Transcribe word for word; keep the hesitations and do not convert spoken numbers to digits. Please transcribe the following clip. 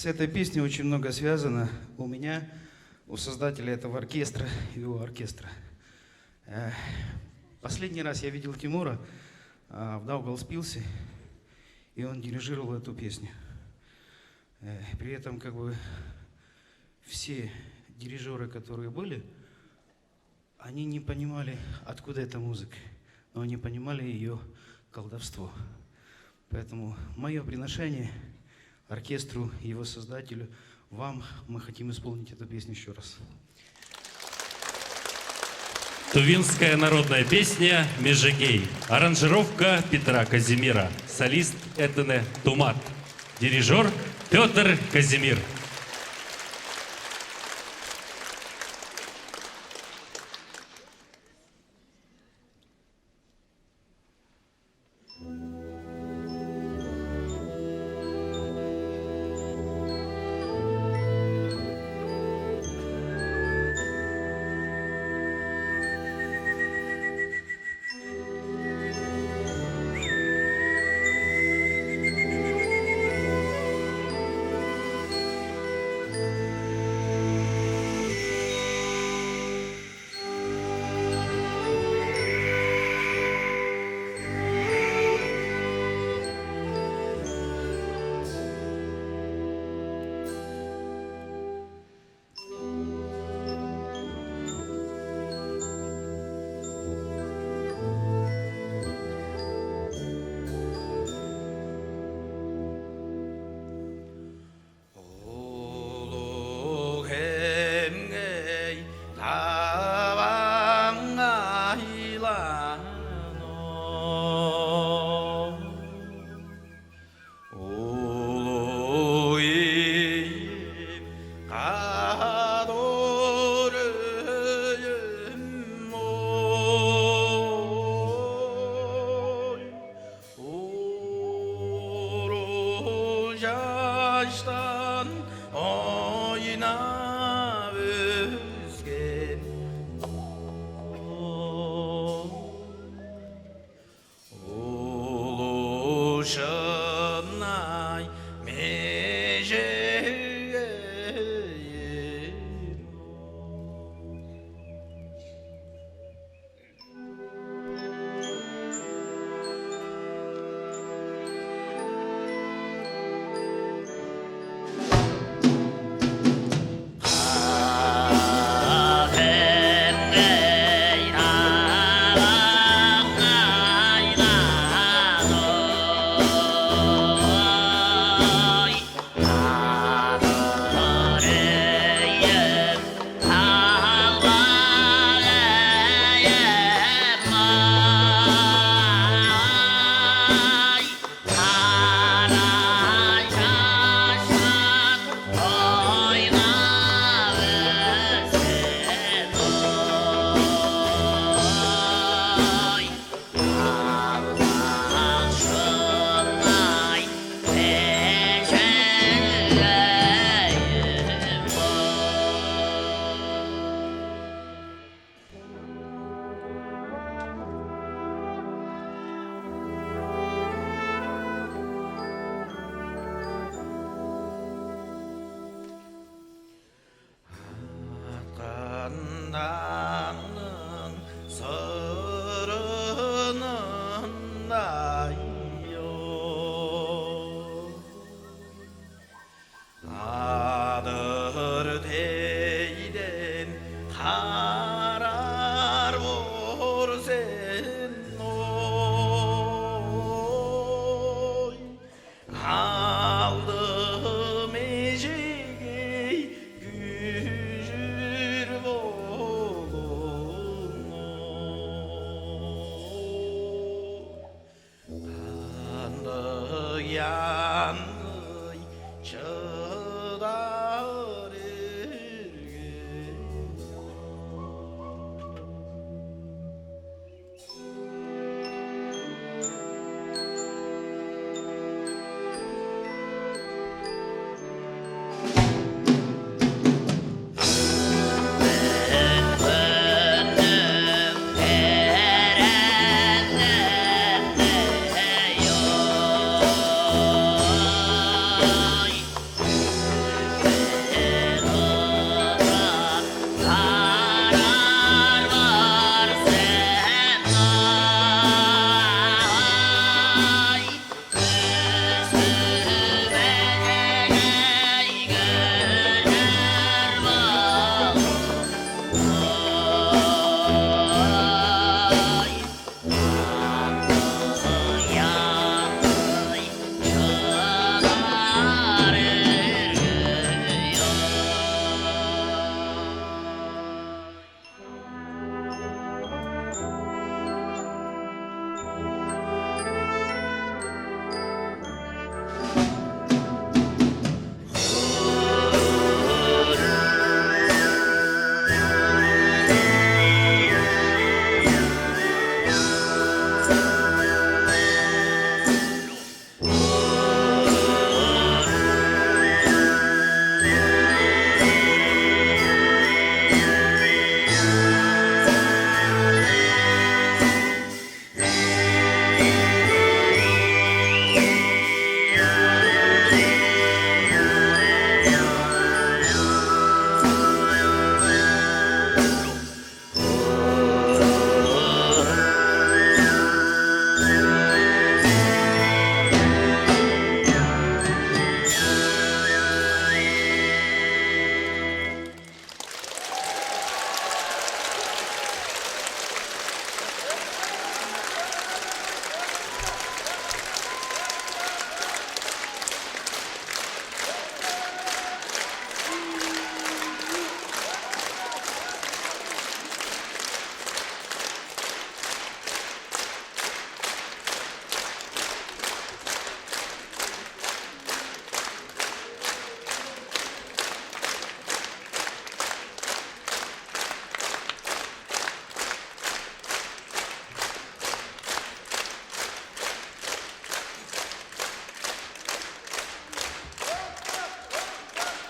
этой песней очень много связано у меня, у создателя этого оркестра и у оркестра. Э, Последний раз я видел Тимура а, в Даугавпилсе, и он дирижировал эту песню. Э, При этом, как бы, все дирижеры, которые были, они не понимали, откуда эта музыка, но они понимали ее колдовство. Поэтому мое приношение оркестру и его создателю, вам, мы хотим исполнить эту песню еще раз. Тувинская народная песня «Межегей». Аранжировка Петра Казимира. Солист Этене Тумат. Дирижер Петр Казимир.